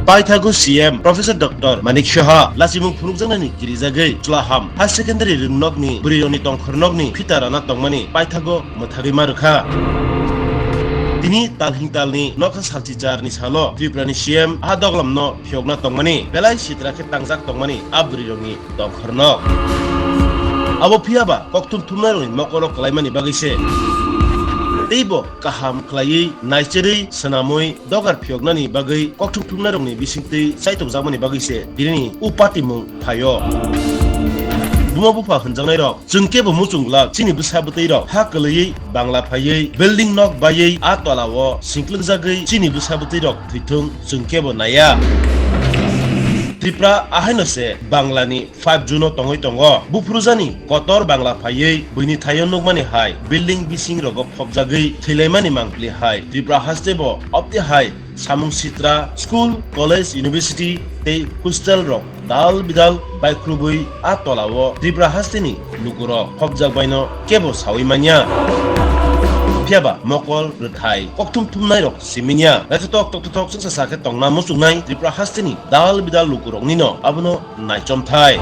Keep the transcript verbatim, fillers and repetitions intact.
Paithago C M Professor Doctor Manik Saha lachimung phunukjaknani kirijagwi Chulaham High Secondary rwngnokni bwrwirokni tongkhornokni phita rana tongmani paithago mwthagwi ma rwkha. Tini talhing talni nokha salchi charni salo Tripurani C M a doglamno phiyokna tongmani belai sitra khe tangjak tongmani a bwrwirokni tongkhornok. Abo phiyaba kokthum thumnairokni mokolo kwlaimani bagwi se. Teibo kaham khlaiwi naicherwi swnamwi dogar phiyoknani bagwi kokthum thumnairokni bisingtwi chaitokjakmani bagwi se tinini o patimung phaio. Buma bupha hwnjaknairok, chwng kebo muchung glak chini bwsa bwtwirok ha kwlwiwi Bangla phaiwi building nok baiwi a tolao singklwkjagwi chini bwsa bwtwirok thwithung chwng kebo naiya. Tripura ahaino se Banglani five June o tongwi tongo. Buphurujani kotor Bangla phaiwi buini thaio nukmani hai building bising rogo phobjagwi thwilaimani mangpili hai Tripura haste bo opti hai samung sitra, school, college, university tei hostel rok dal bidal baikhwlubwi a tolao Tripura hasteni lukurok phobjak baino kebo sawi manya. Phiyaba mokol rwthai kokthum thumnairok siminya. Naithothok toktothok chwngsa sa khe tongna muchungnai Tripura hasteni dal bidal lukuroknino abono naichomthai.